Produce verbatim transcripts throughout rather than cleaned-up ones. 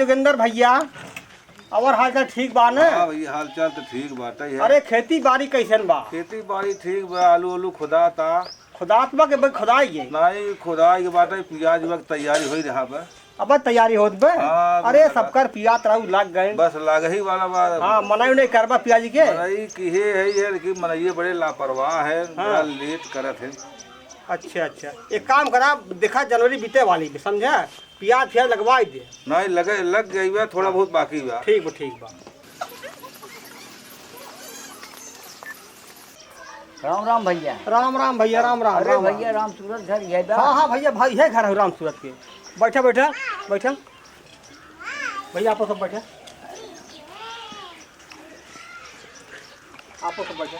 योगेंद्र भैया, और हाल चाल ठीक बा न? हाँ भैया, हाल चाल तो ठीक बाटे है। अरे, खेती बाड़ी कैसन बा? खेती बाड़ी ठीक बा, आलू आलू खुदाता। खुदात बा के भाई खुदाई है? नहीं, खुदाई के बाटे, प्याज बा के तैयारी होई रहा बा। अब तैयारी होत बा? हाँ, अरे, लगा। सबकर पियात रहू लग गए। बस लग ही वाला बा। हाँ, मनई नहीं करबा पियाज के? मनई किहे है ये, लेकिन मनइये बड़े लापरवाह है, हाँ। बड़ा लेट करत है। अच्छा, अच्छा, एक काम करा, देखा जनवरी बीते वाली बा, समझा? पियाज फियाज लगवाई दे। नहीं, लगे, लग गई बा, थोड़ा बहुत बाकी बा। ठीक बा, ठीक बा। राम राम भैया। राम राम भैया, राम राम, अरे राम राम। भैया, राम सूरत घर यही बा? हाँ, हाँ भैया, भाई है घर है राम सूरत के। बैठा, बैठा, बैठा। भैया, आपो सब बैठा। आपो सब बैठा।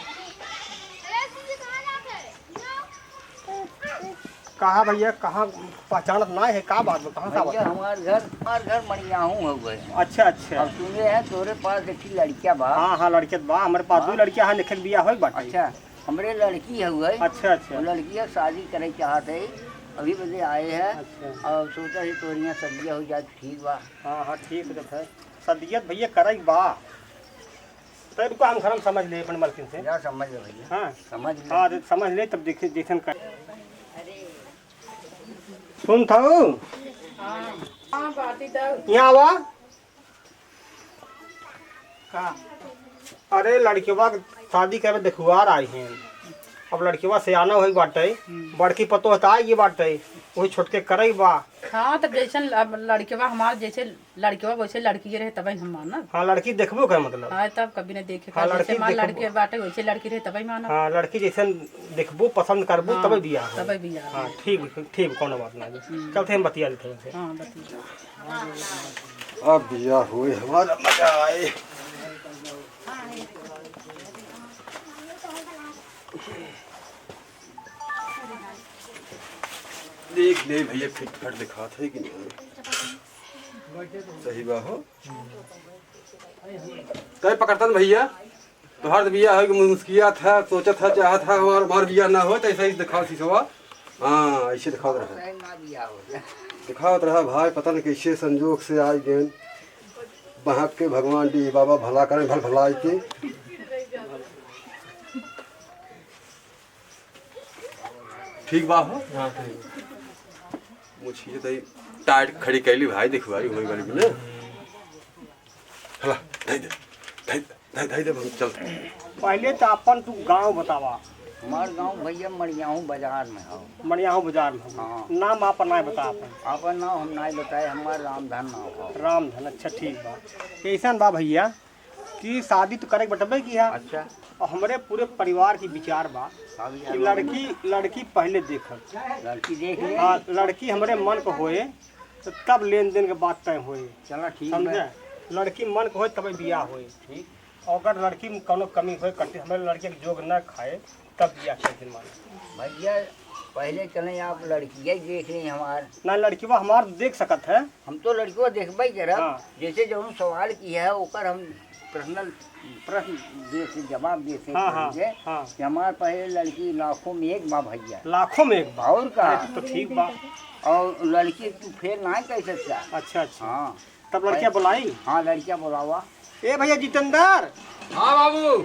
कहाँ भैया, कहाँ पहचानत ना है, का बात बा, कहाँ से भैया, आवत है? हमार घर, हमार घर मणियाहू हउवे। अच्छा, अच्छा। अब सुने हैं, तोरे पास एक ठे लड़किया बा। हाँ, हाँ, लड़किया बा, हमरे पास हाँ। दो लड़किया है, एक बिया होई बाटे। अच्छा, हमरे लड़की हउवे। अच्छा, अच्छा। वो लड़किया शादी करे चाहत है, अभी बदे आए हैं। अच्छा। और सोचा है तोरिया सदिया हो जाए, ठीक बा। हाँ, हाँ, ठीक है। सदियत भैया करे बा। तो रुको, हम घर में समझ ले अपन मलकिन से। जा समझ ले भैया। हाँ। समझ ले। हाँ, तो समझ ले, तब देखे, जैसन कर। सुन थाऊ। हाँ। हाँ, बाटी दऊ। यहाँ आवा। का? अरे, लड़कवा के शादी करे देखुआर आई हैं। अब लड़कवा सयाना होई बाटे, हम्म। बड़की पतोह त आई बाटे, वही छोटके करे बा। हाँ, तब जैसन अब लड़कवा हमार जैसे लड़कवा वैसे लड़की रहे, तबे हम मानब। हाँ, लड़की देखबो करे मतलब। हाँ, तब कभी नहीं देखे हाँ, का, जैसे लड़की हमार देखबो। लड़के बाटे, वैसे लड़की रहे, तबे मानब। हाँ, लड़की जैसन देखबो, पसंद करबो, हाँ, तबे बियाह होई। तबे बियाह हाँ, होई। ठीक, ठीक, कौनो बात ना है। हम्म। चलते हम बतिया लेते हैं उनसे। हाँ, बतिया। अब बियाह होई, हमारा मजा आए। देख ले भैया, फिट फट दिखात है कि नहीं? सही बा हो। तय पकड़तन भैया, तोहार तो बियाह हो कि मुस्कियात है, सोचत है, चाहत है, हमार, हमार बियाह ना हो, तो ऐसा ही दिखाओ शीशवा। हाँ, ऐसे दिखावत रहा। ना बियाह हो जाए। दिखावत रहा भाई, पता नहीं कैसे संजोग से आई गए। बहक के भगवान डी बाबा भला करें, भल भलाई के। ठीक बा हो? हाँ, ठीक। मुझे तो टाइट खड़ी कैली भाई, देखवारी होई वाली भी ना। हला, धई दे, धई दे, धई, धई दे, हम चलते। पहले तो अपन तू गाँव बतावा। हमार गाँव भैया मड़ियाहू बाजार में हो। मड़ियाहू बाजार में हो। हाँ। नाम आपन ना बता अपन। आपन नाम हम ना बताए, हमार रामधन नाम हो। रामधन, अच्छा ठीक बा। कैसन बा भैया? कि शादी तो करे के बटबे की है। अच्छा। और हमरे पूरे परिवार की विचार बा हाँ भैया, कि लड़की, लड़की पहले देखब। लड़की देख ले। हाँ, लड़की हमरे मन को होए, तो तब लेन देन के बात तय होए। चला ठीक बा। समझे? लड़की मन को होए, तबे बियाह होए। ठीक। और अगर लड़की में कौनो कमी होए, कटी हमरे लड़के के जोग न खाए, तब बियाह के दिन माने। भैया, पहले चले आप लड़किया ही देख लें हमार। ना, लड़किवा हमार देख सकत है। हम तो लड़किवा देखबे करब। हाँ। जैसे जौन सवाल की है, ओकर हम पर्सनल प्रश्न दे से, जवाब दे से हाँ, हाँ, करेंगे हाँ। कि हमार पहले लड़की लाखों में एक बा भैया। लाखों में एक बा। और का? अरे, तो ठीक बा। और लड़की तू फेल ना कर सकता। अच्छा, अच्छा। हाँ। तब लड़किया बुलाई? हाँ, लड़किया बुलावा। ए भैया जितेंद्र। हाँ बाबू।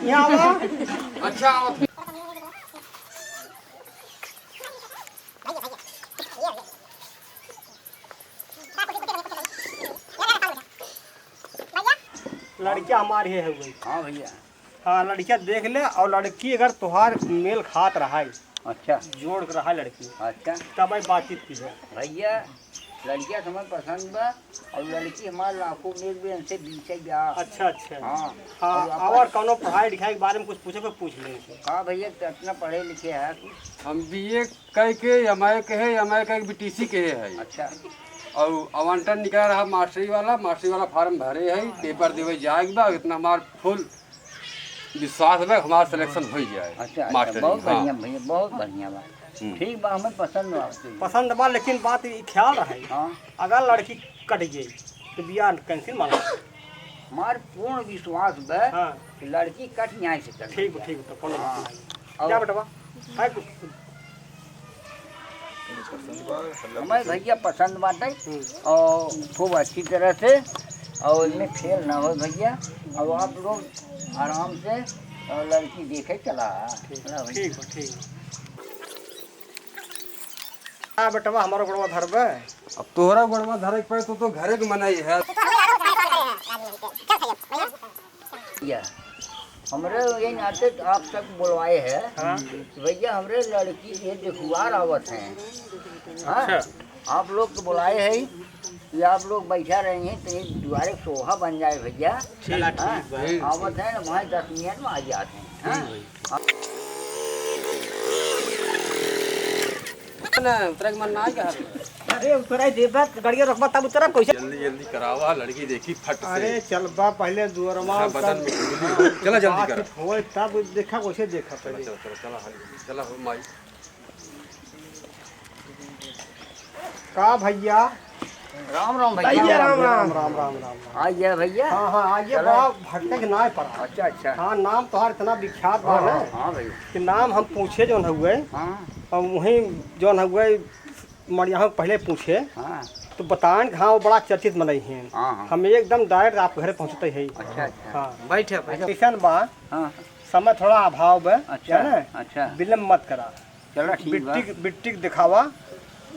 यहाँ आवा। अच्छा, आओ। लड़किया हमार हे है वही। हाँ भैया। हाँ, लड़किया देख ले, और लड़की अगर तोहार मेल खात रहा है, अच्छा। जोड़ के रहा लड़की, अच्छा। तब आई बातचीत की है। भैया, लड़किया तो हमें पसंद बा, और लड़की हमार लाखों में एक भी हमसे बीचे बा। अच्छा, अच्छा। हाँ। हाँ, और अपन और कौनो पढ़ाई लिखाई के बारे में कुछ पूछे, कोई पूछ ले। का भैया, कितना पढ़े लिखे है? हम बीए कह के एमए के है, एमए कह के बीटीसी के है। अच्छा। और आवंटन निकला रहा मास्टरी वाला, मास्टरी वाला फार्म भरे है, पेपर देवे जाए के बा, इतना हमार फुल विश्वास बा, हमार सिलेक्शन हो जाए अच्छा, अच्छा, मास्टरी, बहुत हाँ। बढ़िया भैया, बहुत बढ़िया बा। हम्म। ठीक बा, हमें पसंद बा। पसंद बा, लेकिन बात ई ख्याल रहे, हाँ। अगर लड़की कट जाई, तो बियाह कैंसिल माना। हमार पूर्ण विश्वास बा हाँ। कि लड़की कट यहाँ से कट ठीक बा, जाए। ठीक बा, तो कौनो बात हाँ। नहीं। और क्या बेटवा? है कुछ? हमें भैया पसंद बाटे। हम्म। और खूब अच्छी तरह से, और इनमें फेल ना हो भैया। अब आप लोग आराम से और लड़की देखे चला। ठीक, ला भैया। ठीक बा, ठीक बा। आ बेटवा, हमारो गोड़वा धरबे? अब तोहरा गोड़वा धरे के पड़े तो, तो घरे के मनई है। भैया, हमरे ये नाते आप तक बुलवाए हैं। हाँ। कि भैया, हमरे लड़की के देखुआर आवत हैं। हाँ? अच्छा। आप लोग के बुलाए हैं कि आप लोग बैठा रहे हैं, तो एक दुआरे शोभा बन जाए भैया। ठीक, हाँ? ठीक बा। आवत हैं ना, भाई दस मिनट में आ जाते हैं। हाँ? ठीक भाई। ना, उतरे के मन ना आए का? अरे, उतराई देबा, गड़िया रोकबा, तब उतरब, कैसे? जल्दी, जल्दी करावा, लड़की देखी फट से। अरे, चल बा, पहले दुअरवा हाँ, बदन में खुली। चला, जल्दी करा। होए, तब देखा, कैसे देखा चला, पहले। चला, चला, चला, हाली, चला हो माई। का भैया? राम राम भैया। भैया, राम राम। राम, राम, राम, राम। आइए भैया। हाँ, हाँ, आइए, चलो। बड़ा भटके के नाय पड़ा। अच्छा, अच्छा। हाँ, नाम तोहार इतना विख्यात बा हाँ, ना हाँ, हाँ भैया। कि नाम हम पूछे जौन हुए, हाँ। हम वहीं जौन हुए मड़िया हम पहले पूछे, हाँ। तो बतान कि हाँ, वो बड़ा चर्चित मनई हैं। हाँ, हाँ। हम एकदम direct आप घरे पहुँचते हैं। अच्छा, अच्छा। हाँ। बैठे, बैठे। ऐसन बा, हाँ। समय थोड़ा अभाव बा, अच्छा, जाने? अच्छा। विलम्ब मत करा। चला, ठीक बा। बिट्टी, बिट्टी के दिखावा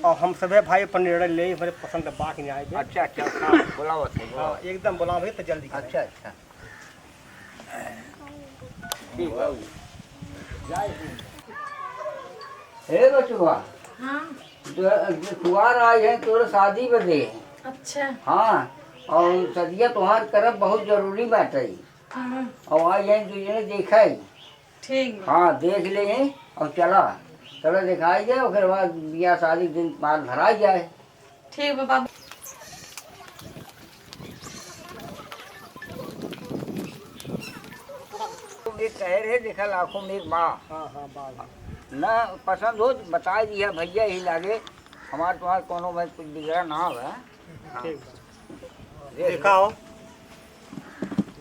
और हम सभे भाई अपन निर्णय ले, हमरे पसंद के बात नहीं आए बे। अच्छा, अच्छा, हाँ। बुलावत है, हाँ, बुलावत। एकदम बुलावे तो जल्दी करें। अच्छा, अच्छा। ठीक बा। हे बचवा, हाँ। जो, जो कुआर आई है तोरे शादी बदे। अच्छा। हाँ, और सदिया तोहार करब बहुत जरूरी बाटे। हाँ। और आई है दू जने देखे। ठीक बा। हाँ, देख ले हैं और चला, चला दिखाई दे, ओकर बाद बियाह शादी के दिन मार धराई जाए। ठीक बा बाबू। एक शहर है, देखा लाखों में एक बा। हाँ, हाँ, बा, बा। ना पसंद हो तो बताई दिया भैया, यही लागे। हमार तुम्हार कोनो में कुछ बिगड़ा ना हो। ठीक बा। देख देखा लो। हो,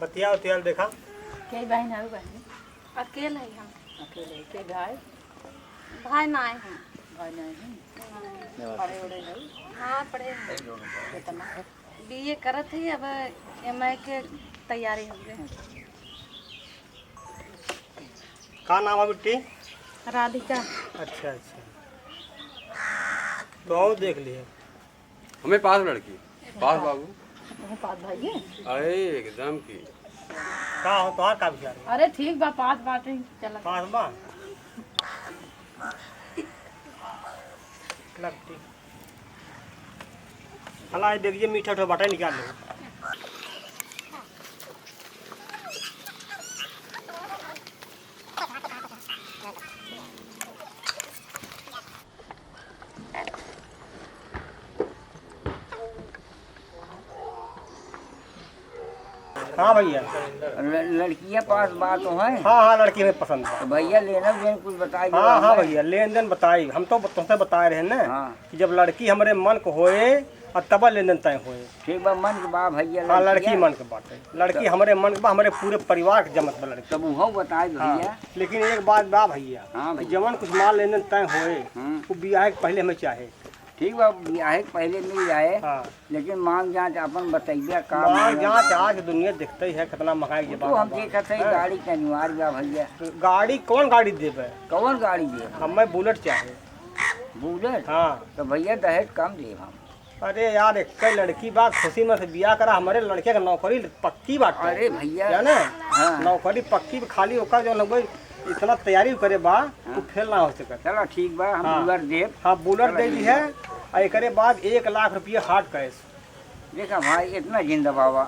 बतिया उतिया देखा। के बहन है बहन? अकेले ही हम। अकेले ही। के भाई? भाई ना आए हैं। भाई ना आए हैं? नहीं। पढ़े उड़े हैं? हाँ, पढ़े हैं। कितना? बीए करत ही, अब एमए के तैयारी हो गई। का नाम है बिट्टी? राधिका। अच्छा, अच्छा। तो आओ देख लिए। हमें पास लड़की, पास बाबू। हमें पास भाई है। अरे एकदम की। का हो, तोहार का विचार है? अरे ठीक बा, पास बाटे, चला। पास बा? लग ठीक। हला, ये देखिए, मीठा उठा बाटा निकाल लो। हाँ भैया। ल-, लड़किया पास बात हो है? हाँ, हाँ, लड़की हमें पसंद है। तो भैया, लेना देन कुछ बताई दो हाँ, हाँ हमें। भैया, लेन देन बताई। हम तो तुमसे बताए रहे ना हाँ। कि जब लड़की हमरे मन को होए, और तब लेन देन तय होए। ठीक बा, मन के बा भैया, हाँ, लड़की लड़किया। मन के बात है। लड़की तो हमरे मन के बा, हमरे पूरे परिवार के जमत बा लड़की। तब उहो बताए हाँ, भैया। लेकिन एक बात बा भैया, हाँ कि भैया। जवन कुछ माल लेन देन तय होए, हम्म। वो बियाह के पहले हमें चाहे। ठीक बा, बियाह के पहले मिल जाए, हाँ। लेकिन मांग जांच अपन बतैबे का मांग मांग जांच जांच। आज दुनिया देखते ही है, कितना महंगाई के वो तो जमाना हम बा। देखत है, हाँ। गाड़ी के अनिवार्य बा भैया। गाड़ी कौन गाड़ी देबे? कौन गाड़ी देबे? हमें बुलेट चाहे। बुलेट? हाँ। तो भैया, दहेज कम देब हम। अरे यार, एक लड़की बा, खुशी में से बियाह करा, हमारे लड़के के नौकरी पक्की बाटे। अरे भैया। जाने? हाँ। नौकरी पक्की, खाली ओकर जौन हउवे, इतना तैयारी करे बा, हाँ। उ फेल ना हो सकत। चला ठीक बा, हम हाँ। बुलेट देब। हाँ, बुलेट चला दे ठीक दी बा। है, और एकरे बाद एक लाख रुपया hard cash। देखा भाई, इतना जिंदा बाबा,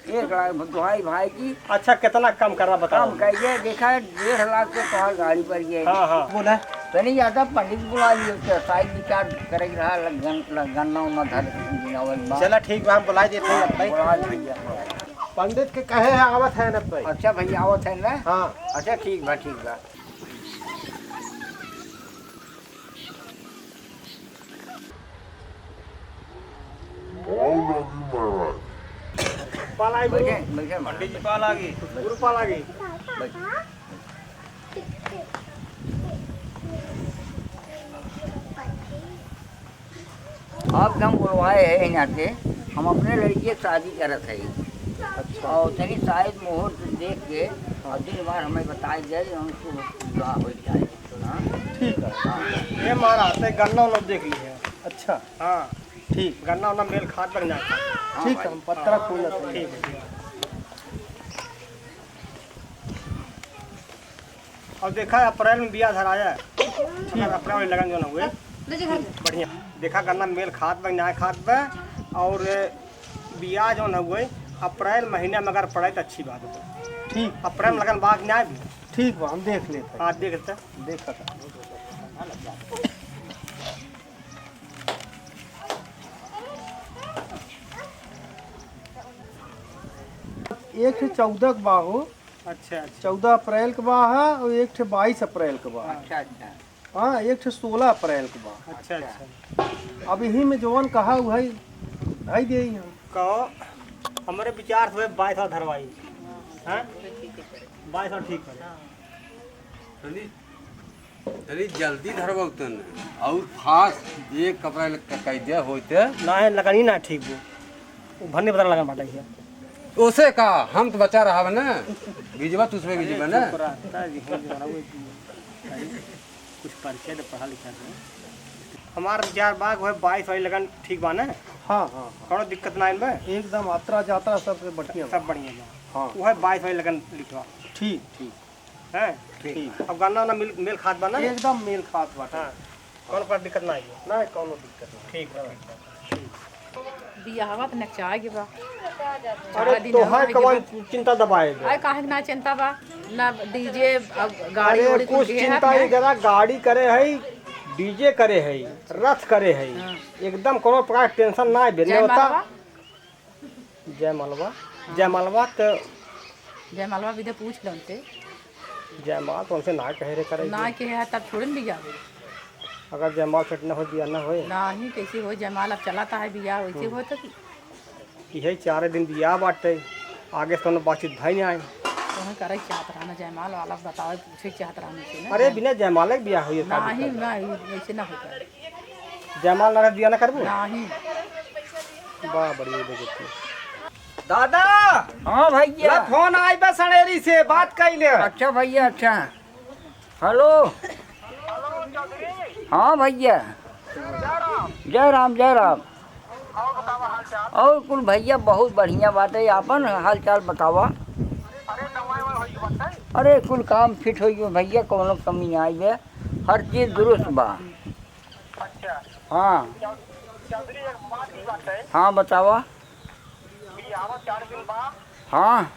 एक लाख भाई, भाई की। अच्छा, कितना कम करवा बताओ? कम करिए, देखा, डेढ़ लाख तो तोहार गाड़ी पर गए। हाँ, हाँ। बोला। तनी ज्यादा पंडित बुला लियो, तो शायद विचार करे के रहा, लग-, गन-, लग-, गन्ना उन्ना धर के गिनावल बा। चला ठीक बा, हम बुला देते हैं हाँ, अब भाई। बुला दे भैया, बुला दे। पंडित के कहे हैं, आवत है ना भाई। अच्छा भैया, आवत है ना? हाँ। अच्छा ठीक बा, ठीक बा। पाँव लागी महाराज। पाँव लागी गुरु। बैठे, बैठे महाराज। पंडित जी पाँव लागी। गुरु पाँव लागी। बैठ। आपके हम बुलवाए हैं यहाँ से, हम अपने लड़की की शादी करत है। अच्छा। और तनी शायद मुहूर्त देख के और दिन बार हमें बताए जाए, हम शुभ विवाह हो जाए। हाँ? ठीक है। हाँ। ये महाराज, ते गन्ना उन्ना देख लिए। अच्छा। हाँ। ठीक। गन्ना उन्ना मेल खात बन जाता। हाँ ठीक भाई। है, हम पत्रा खोल लेते हैं। ठीक है, ठीक है। और देखा, अप्रैल में बिया धराया है। अगर अप्रैल में लगन जो ना हुए, बढ़िया। देखा, गन्ना मेल खात बा, न्याय खात बा, और बिया जो ना हुए, अप्रैल महीना में अगर पड़े तो अच्छी बात हो। ठीक। अप्रैल में लगन बाग न्याय भी। ठीक बा, हम देख लेते हैं। हाँ, देख लेते हैं। देखा था। एक ठे चौदह के बा हो। अच्छा, अच्छा। चौदह अप्रैल के बा है और एक ठे बाईस अप्रैल के बा। अच्छा, अच्छा। हाँ, एक ठे सोलह अप्रैल के बा। अच्छा, अच्छा। अब यही में जवन कहा उहई धई देई हम। कहो, हमरे विचार से बाईस और धरवाई। हाँ? बाईस और ठीक करे। तनी, तनी जल्दी धरवाऊ तन। और खास एक कपड़ा लग के कह दे होते। ना है, लगनी ना ठीक वो। वो भन्ने बदला लगन बाटे है। ओसे का, हम तो बच्चा रहा ना। बीजवा तुझ पे बीजवा ना। चुप रहा, ता जी, हम जो रहा वो कुछ परिचय तो पढ़ा लिखा से। हमार विचार बाग हुए बाईस वाली लगन ठीक बा ना? हाँ, हाँ, हाँ। कौनो दिक्कत ना आइन बा? एकदम यात्रा, यात्रा सबसे बढ़िया बा। सब बढ़िया बा। हाँ। वह बाईस वाली लगन लिखवा। ठीक, ठीक। हैं? ठीक। अब गन्ना ना मिल, मेल खात बा ना? एकदम मेल खात बाटे। हाँ। कौनो पर दिक्कत ना आई? ना, कौनो दिक्कत ना। ठीक बा, ठीक बा। बियाहवा त नचाए के बा। अरे, चार दिन तोहार और कवन चिंता दबाए बे? अरे, काहे के ना चिंता बा? ना डीजे, अब गाड़ी अरे, उड़ी कुछ कुछ है चिंता ना? नहीं करा, गाड़ी करे है, डीजे करे है, रथ करे है। हाँ। एकदम कौनो प्रकार के टेंशन ना है, बेले जयमाला होता। बा? जयमालवा, हाँ। जयमालवा त जयमालवा विदे पूछ लो उनसे। जयमाल तो उनसे ना कहे रे करे ना के। कहे है, तब छोड़न भी जावे। अगर जयमाल सेट न हो, बिया न होए। नाही, कैसे हो जयमाल, अब चला ता है बिया, वैसे हम्म। हो तो कि यही चार दिन बिया बाटे, आगे से कोनो बातचीत भई नहीं आई। तो हम करे चाहत रहा ना, जयमाल वाला बतावे, पूछे चाहत रहा ना से ना। अरे, बिना जयमाल के बिया होई, का नाही, दिक्कत बा? नाही, वैसे ना होता है। जयमाल ना रह, बिया ना करबू? नाही। बा, बढ़िया बेइज्जती। दादा! हाँ भैया। ला, फोन आई बा सड़ेरी से, बात कइले। अच्छा भैया, अच्छा। हेलो। हाँ भैया। जय राम, जय राम। और कुल भैया बहुत बढ़िया बाटे, आपन हाल चाल बतावा। अरे कुल काम फिट होई गयो भैया, कौनो कमी ना आई बे, हर चीज दुरुस्त बा। अच्छा। हाँ। चौ-, चौधरी, एक बात की बात है। हाँ, बतावा। बियाह चार दिन बा। हाँ।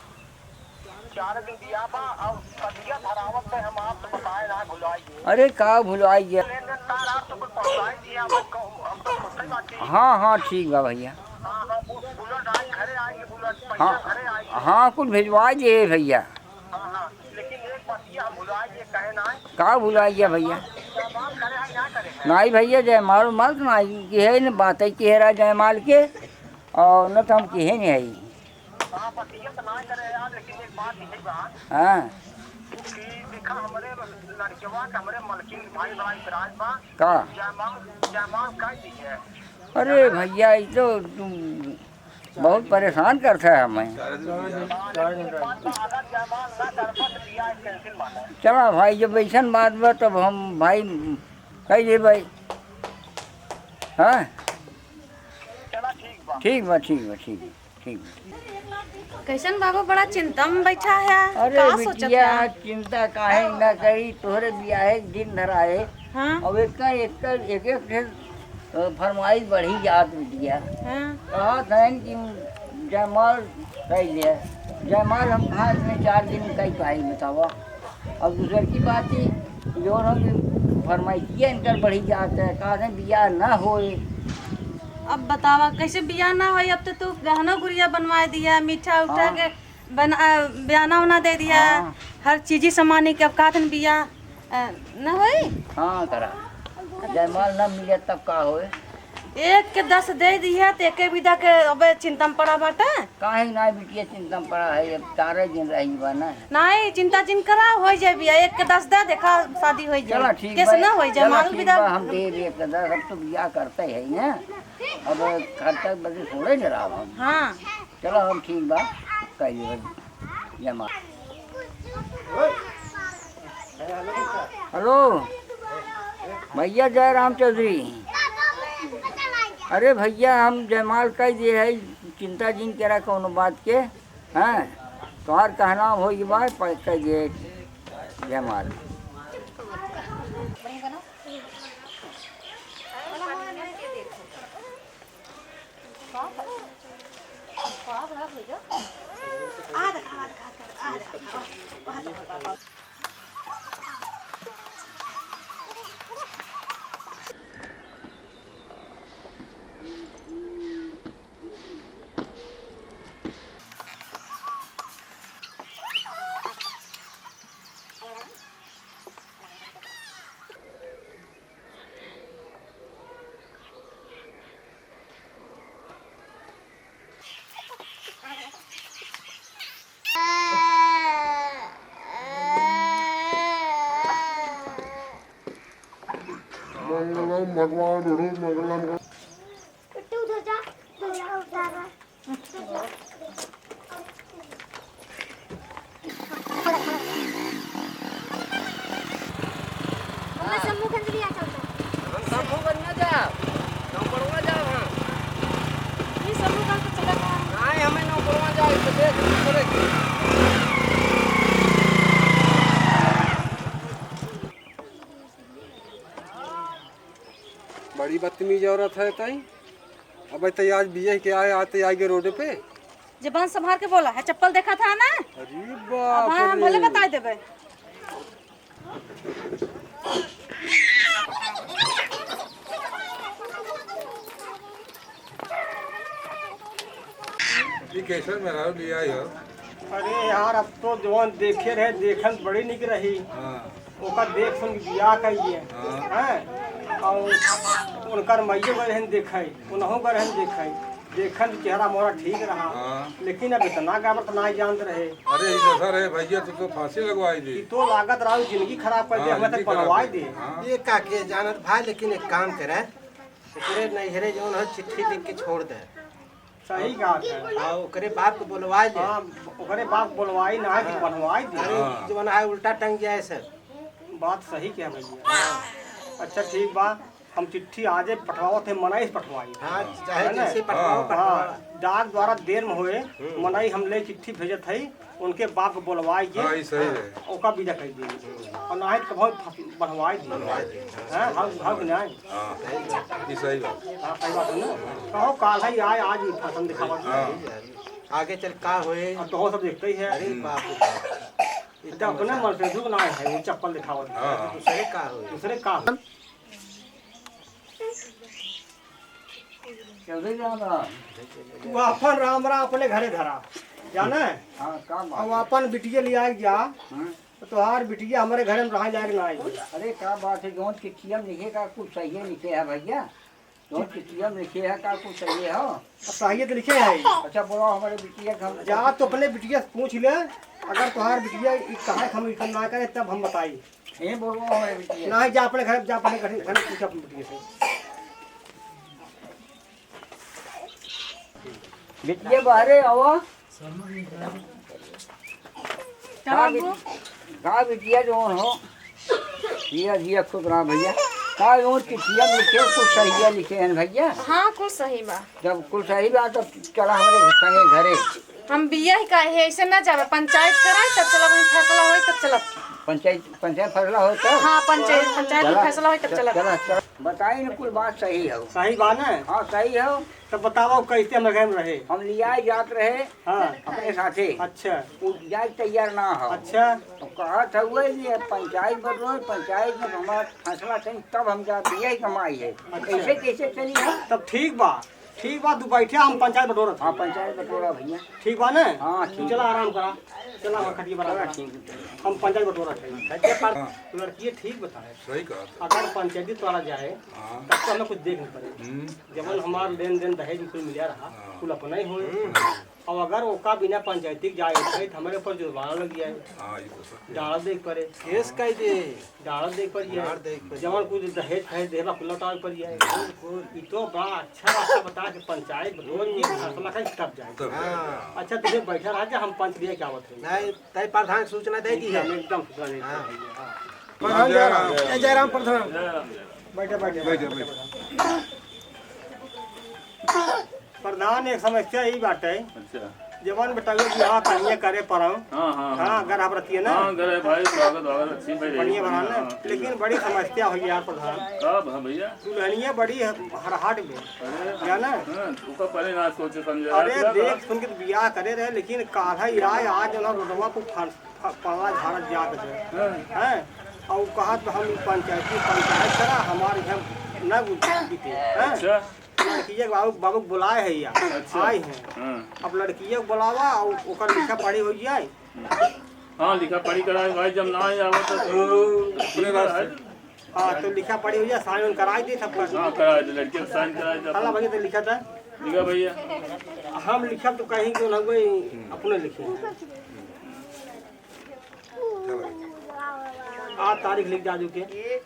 चार दिन बियाह बा, अब कथिया धरावत है, हम आपसे बताए ना भुलाइए। अरे, का भुलाइए? लेन देन तार आप तो कुछ पहुँचाई दिए, हम कहूँ, हम तो खुद से बात की। हाँ, हाँ, ठीक बा भैया। हाँ, हाँ, बु-, बुलेट आज घरे आएंगे, बुलेट, पैसा हाँ, घरे आएंगे। हाँ, कुछ भिजवा दिए भैया। हाँ, हाँ, लेकिन एक बात ये हम भुलाए, ये कहे ना है। का भुलाए गया भैया? जयमाल करे है, ना करे है? नहीं भैया, जयमाल उमाल तो नहीं, ये है न बात है कि हेरा जयमाल के, और न तो हम किहे नहीं है। हाँ, बस ये तो ना करे यार, लेकिन एक बात ये बा हाँ। कि देखा, हमरे लड़कवा के हमरे मलकिन भाई बड़ा इतराज बा। का? जयमाल, जयमाल कर दीजिए। अरे भैया, ये तो तुम बहुत परेशान करता है हमें। चला भाई, जब ऐसन बात बा तब हम भाई कह दे भाई। हाँ, ठीक बा, ठीक बा, ठीक बा, ठीक बा। कैसन बाबू बड़ा चिंता में बैठा है, अरे का सोचत बिटिया, है? चिंता काहे ना करी, तोहरे बियाहे के दिन धराए। हाँ। अब एक, एक, एक, एक ठे अ, फरमाइश बढ़ी जात बिटिया। हाँ। कहत हन कि जयमाल कइ ले। जयमाल हम कहाँ इतने चार दिन में कइ पाई बतावा? अब दूसर की बात ही, जो हम फरमाइशिया इनकर बढ़ी जात है, कहत हन बियाह ना होए। अब बतावा, कैसे बियाह ना होए? अब तो तू गहना गुरिया बनवाए दिया, मीठा उठा हाँ। के बना, बयाना उना दे दिया, हाँ। हर चीज ही सामान के, अब कहत हन बियाह अ, न होई? हाँ, करा। जयमाल न मिले तब का होए? एक के दस दे दिहे त एके बिदा के अबे चिंता में पड़ा बाटे। काहे ना बिटिया चिंता में पड़ा है, अब चारे दिन रही बा ना। नहीं, चिंता जिन करा, होइ जाए बिया। एक के दस दे, देखा शादी होइ जाए। चला ठीक कैसे बा, ना होइ जाए, चला माल ठीक बिदा। बा, हम दे दे एक के दस, अब तो बिया करते है ना। अब खर्चा बदे थोड़े डराव हम। हाँ। चलो हम ठीक बा, कह देबे जमा। हेलो भैया जयराम चौधरी। अरे भैया हम जयमाल कह दिए है, चिंता जिन करा कौनो बात के। हैं, तोहार कहना हो ये बात पर कह दिए जयमाल। मंगलम भगवान विष्णु मंगलम। उधर जा, उधर जा, उधर जा। हमें शंभूगंज लिया चलता। हम शंभूगंज ना जाब, नौकड़वा जाब हम। ये शंभूगंज तो चला गया। नहीं, हमें नौकड़वा जाए, तो देख, चले। बड़ी बदतमीज औरत है तई। अबे तई आज बिया के आए, आज तई आइगे रोड पे। जबान संभार के बोला है, चप्पल देखा था ना? अरे अब बाप हाँ, रे। भले बताई देबे। ई कैसन मेहरारू लिया हो? अरे यार, अब तो जवन देखे रहे, देखन बड़ी निक रही। हाँ। ओकर देख सुन के बियाह कइए। हाँ। हैं? और उनकर माइयो गए रहन देखे, उनहु गए रहन देखे। देखन के चेहरा मोहरा ठीक रहा। हाँ। लेकिन अब इतना गड़बड़ तो ना जानत रहे। अरे, ई दोसर है भैया, तू तो फांसी लगवाई दे। ई तो लागत रहा, जिंदगी खराब कर दे, हाँ, हमें तक जिंदगी खराब बनवाई कर दे। दे। हाँ। ये का के जानत भाई, लेकिन एक काम करे, ओकरे नैहरे जौन हो चिट्ठी लिख के छोड़ दे। सही बात है। हाँ, ओकरे बाप को बोलवाई ले। हाँ, ओकरे बाप बोलवाई ना है कि हाँ। बनवाई दे। अरे, हाँ। जवन है उल्टा टंग जाए सब। बात सही कहा भैया। अच्छा ठीक बा, हम चिट्ठी आजे पठवावत है, मनई से पठवाई। हाँ, चाहे है ना? जैसे पठवाओ, हाँ। पठवाओ। डाक द्वारा देर में होए, हम्म। मनई हम ले चिट्ठी भेजत है, उनके बाप को बोलवाई के हाँ, ई सही है। ओका विदा कर दिए। और ना है तो बहुत फस-, बढ़वाई दिए। बढ़वाई दिए। हाँ, हाँ, हाँ, कि नहीं? हाँ, ई सही बात। हाँ, सही बात है ना? कहो, काल है, आए, आज भी फैशन दिखावा। हाँ। आगे चल का होए? अब तो हो सब देखते ही है। अरे बाप रे बाप। इतना अपने मन से दुख ना है, वो चप्पल दिखावत है। हाँ। दूसरे का होए? दूसरे का होए? चौधरी राम राम। तू अपन राम राम अपने घरे धरा, जाने? हाँ, का बात अब है? अपन बिटिया लिया जा, हाँ। तो तोहार बिटिया हमारे घर में रहा लायक ना आई। अरे, का बात है, जौन चिट्ठिया में लिखे का कुछ सही लिखे है भैया, जौन चिट्ठिया में लिखे है का कुछ सही हो? अब सही तो लिखे है। अच्छा, बोलो हमारे बिटिया के हम जा तो अपने बिटिया से पूछ ले, अगर तोहार बिटिया ई कहा हम लिखल ना करे तब हम बताई। ए, बोलबो हमारे बिटिया। नाही, जा अपने घर, जा अपने घर, घर पूछा अपने बिटिया से। बिटिया बाहरे आवा। का बिट-, का बिटिया जौन हो, जिया, जिया, खुश रहा भैया। का जौन चिट्ठिया लिखे, कुछ सही लिखे हैं भैया? हाँ, कुछ सही बा। जब कुछ सही बा, तब चला हमरे संगे घरे। हम बिया ही काहे, ऐसे ना जावे, पंचायत कराए तब चलब, हम फैसला होई तब चलब। पंचायत, पंचायत फैसला होई तब? हाँ, पंचायत, पंचायत में चला, फैसला होई तब च-, चलब। चला, चला। बताई न, कुल बात सही है। सही बात है। हाँ, सही है। तब बतावा, कैसे हम घर में रहे? हम लिया जात रहे हाँ। अपने साथे। अच्छा। वो जाए तैयार ना हो। अच्छा। तो कहा था वो ये पंचायत बटोर, पंचायत में हमारा फैसला सही, तब हम जाते, यही कमाई है। अच्छा। ऐसे कैसे चली है? तब ठीक बा। ठीक बा, तू बैठे, हम पंचायत बटोरत हाँ, हई। पंचायत बटोरा भैया। ठीक बा ने? हाँ, तू ठीक चला बा। आराम करा। चला, हम खटिया बना चला, रहा। ठीक है। हम पंचायत बटोरा थे। कैसे पर हाँ। लड़किए ठीक बताए। सही कहा था। अगर पंचायती तोड़ा जाए, हाँ। तब तो हमें कुछ देख नहीं पड़े। हम्म। जवन हमार लेन देन दहेज में कुल मिला रहा, हाँ। कुल अपना ही होए। हम्म। और अगर ओका बिना पंचायती के जाए, तो हमारे ऊपर जुर्माना लग जाए। हाँ, ये तो सत्य है। डाल दे पड़े। केस कह दे। डाल दे पड़े। डाल दे पड़े। जवन कुछ दहेज फहेज देबा, कुल लौटावे पड़े। बिल्कुल। ई तो बड़ा अच्छा रास्ता बता के पंचायत बटोर के फैसला करी तब जाए। तब जाए। हाँ। अच्छा, तुझे बैठा रहा जा, हम पंच भैया क्या होते हैं। नहीं, तय प्रधान सूचना दे दी है। एकदम, एकदम सूचना दे दी है। हाँ। हाँ। प्रधान जयराम, जय जयराम प्रधान। बैठे, बैठे, बैठे, बैठे। प्रधान, एक समस्या ई बाटे। अच्छा। जवन बताइए कि हाँ, कहिए करे परम। हाँ, हाँ, हाँ, हाँ। अगर आप रहती है ना। हाँ, अगर है भाई, स्वागत, स्वागत, अच्छी भाई, बढ़िया बढ़िया, बना ना। हाँ, ठीक लेकिन है। बड़ी समस्या हुई यार प्रधान। का भा भैया? दुल्हनिया बड़ी है हरहाट में। अरे, जाना? हाँ, ओकर पहले ना सोचे समझे। अरे, अरे, देख सुन के तो बियाह करे रहे, लेकिन काल्ह ही आए, आज ना रोडवा को फाड़ प-, पल्ला झाड़त जात है। हाँ। हैं? और कहा तो हम पंचायती, पंचायत करा, हमारे यहाँ न बीते, हैं? अच्छा। लड़किया के बाबू, बाबू बुलाए है यार, अच्छा। आए हैं। हाँ। अब लड़किया को बुलावा और ओकर लिखा पढ़ी हो जाए। हाँ, लिखा पढ़ी कराए भाई, जब ना आए आवत तो अपने रास्ते। हाँ, तो लिखा पढ़ी हो जाए, साइन कराई दे सबका। हाँ, कराए दे, लड़किया को साइन कराए दे। हला भैया तो लिखा था। लिखा भैया। हम लिखब तो कहीं क्यों ना कोई अपने लिखे। आ तारीख लिख दे आजू के।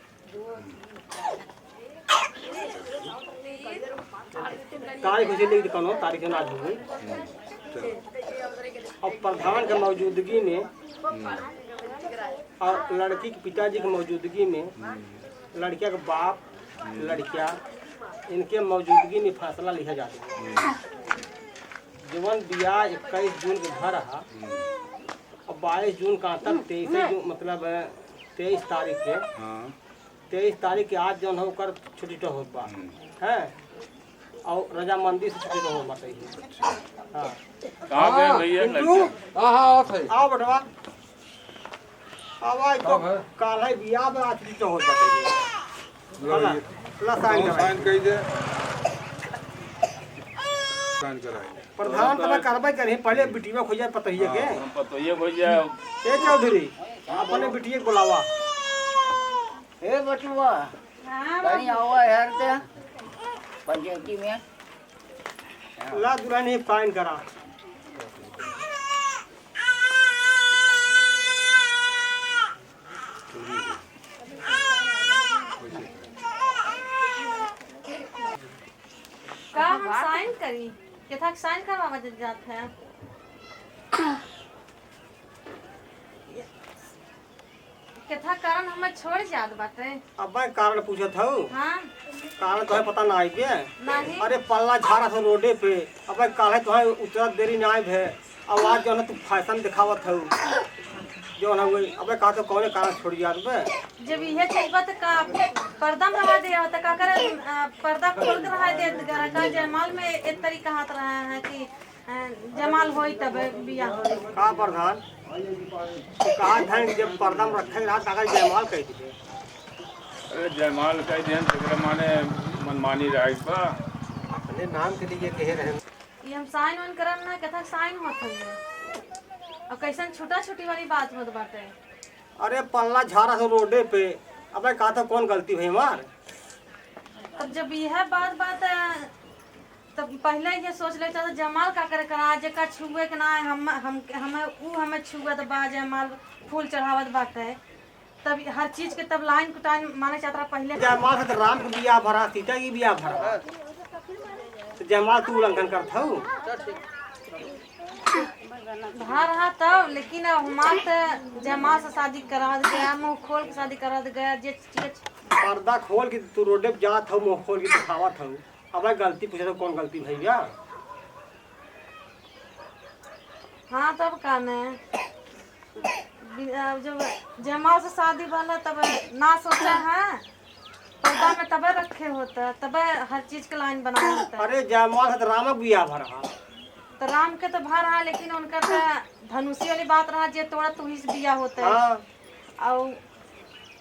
तारीख उसे लिख दे, कौनो तारीख ना आज हुई। अब प्रधान के मौजूदगी में और लड़की के पिताजी के मौजूदगी में लड़किया के बाप, लड़किया, इनके मौजूदगी में फैसला लिया जाता है। जवन बियाह इक्कीस जून के भा रहा, अब बाईस जून का तक, तेईस जून, मतलब, तेईस तारीख के, हाँ। तेईस तारीख के आज जौन है ओकर छुट्टी तो होत बा, हम्म। हैं? और रजामंदी से छुट्टी तो होत बा, सही है। हाँ। कहाँ गए हाँ, भैया पिंटू? लड़के? हाँ, हाँ, आवत है। आओ बेटवा। आवा, ई तो कब है? काल है बियाह बा, आज छुट्टी तो होत बा, सही है। लो ला, ये। ला, साइन लो, कराई। साइन करी दे। साइन कराई। प्रधान तो ना करबे करी, पहले बिटिया खोजे पतोहिया के। हाँ, हम पतोहिया खोजे। ए चौधरी, अपने बिटिया के बुलावा। ए बचुआ, हाँ, तनी बाबू। आवा यार ते पंचायती में। ला दुल्हन ही साइन करा। का हम साइन करी? केथा के साइन करवावा ज-, जात है। केथा कारण हमें छोड़ जात बाटे। अबे कारण पूछत हऊ? हाँ। कारण तोहे पता ना आई बे? नहीं। अरे पल्ला झारा से रोडे पे। अबे काहे तोहे उतरत देरी ना आई भे? अब आज जौन है तू फैशन दिखावत हऊ। जौन है वही, अबे कहा तो कौने कारण छोड़ जात बे? जब इहे चीज बा त का पर्दा में रहा दे, त का करे, अ, पर्दा खोल के रहा दे, का जयमाल में एक तरीका हाथ रहा है कि, अ, जयमाल होई तब बियाह होई। का प्रधान? तू कहा था कि जब पर्दा में रखे रहा, त अगर जयमाल कह दीजिए। अरे जयमाल कह दिहन, तेकरा माने मनमानी रहा बा। अपने नाम के लिए कहे रहे। ये हम साइन वाइन करम ना, कथा साइन होत हइये। अब कैसन छुटा छुटी वाली बात होत बाटे। अरे पल्ला झारा से रोडे पे, अबे का तो कौन गलती भई हमार? तब जब यह बात, बात है, तब पहले ये सोच लेता था जमाल का करे करा, जेका छुए के ना है, हम, हम, हमें, ऊ हमें छुअत बा, जमाल फूल चढ़ावत बाटे। तब हर चीज के तब लाइन कुटाइन माने चाहत रहा पहले। जयमाल से तो राम के बियाह भरा, सीता की बियाह भरा। तो जयमाल तू उल्लंघन करत हऊ। भा रहा तब, लेकिन अब हमार तो जयमाल से शादी करा गया, मुंह खोल के शादी करा गया, जे चीज पर्दा खोल के तू रोडे पे जात हऊ, मुंह खोल के दिखावत हऊ। अब गलती पूछे तो कौन गलती भैया? हाँ, तब का ने? बि-, अब जब जयमाल से शादी भला, तब ना सोचा है, पर्दा में तबे रखे होता, तबे हर चीज के लाइन बनाए होता। अरे, जयमाल से तो राम के बियाह भा रहा। तो राम के तो भा रहा, लेकिन उनका तो धनुषी वाली बात रहा, जे तोड़ा तू ही से बियाह होता है। हाँ। और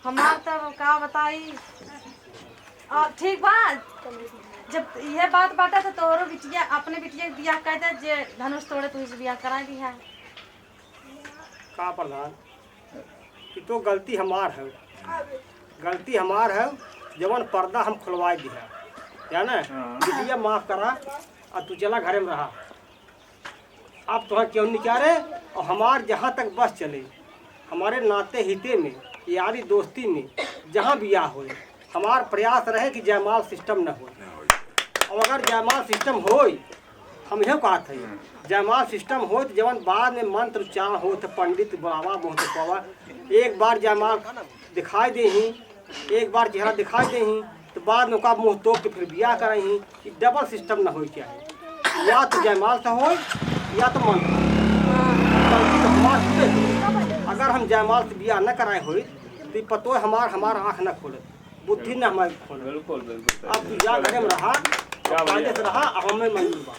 हमार तब का बताई, आ, ठीक बा, जब इहे बात बाटे तो तोहरो बिटिया, अपने बिटिया के बियाह कर दे, जे धनुष तोड़े तू ही से बियाह करा दिहा। का प्रधान, कि तो गलती हमार है, गलती हमार है, जवन पर्दा हम खुलवाए दिया, जाना? हाँ। बिटिया माफ करा, और तू चला घरे में रहा। अब तोहर केहू निकारे, और हमार जहाँ तक बस चले, हमारे नाते हिते में, यारी दोस्ती में, जहाँ बियाह होए, हमार प्रयास रहे कि जयमाल सिस्टम न होए। और अगर जयमाल सिस्टम होए, हम यह कहत है, जयमाल सिस्टम होए तो जवन बाद में मंत्र उच्चारण होत, पंडित बुलावा, मुँह तो पावा, एक बार जयमाल दिखाई दे ही, एक बार चेहरा दिखाई दे ही, तो बाद में ओका मुँह तोप के फिर बियाह करे ही। ई डबल सिस्टम न होए चाहे, या तो जयमाल से होए, या तो मंत्र। गलती तो हमार खुदे होए। अगर हम जयमाल से बियाह न कराए होइत, तो ई पतोह हमार, हमार आँख न खोलत, बुद्धि न हमारी खोलत। बिल्कुल, बिल्कुल सही। अब तू जा, घरे में रहा, क्या बढ़िया। कायदे से रहा, अब हमें मंजूर बा।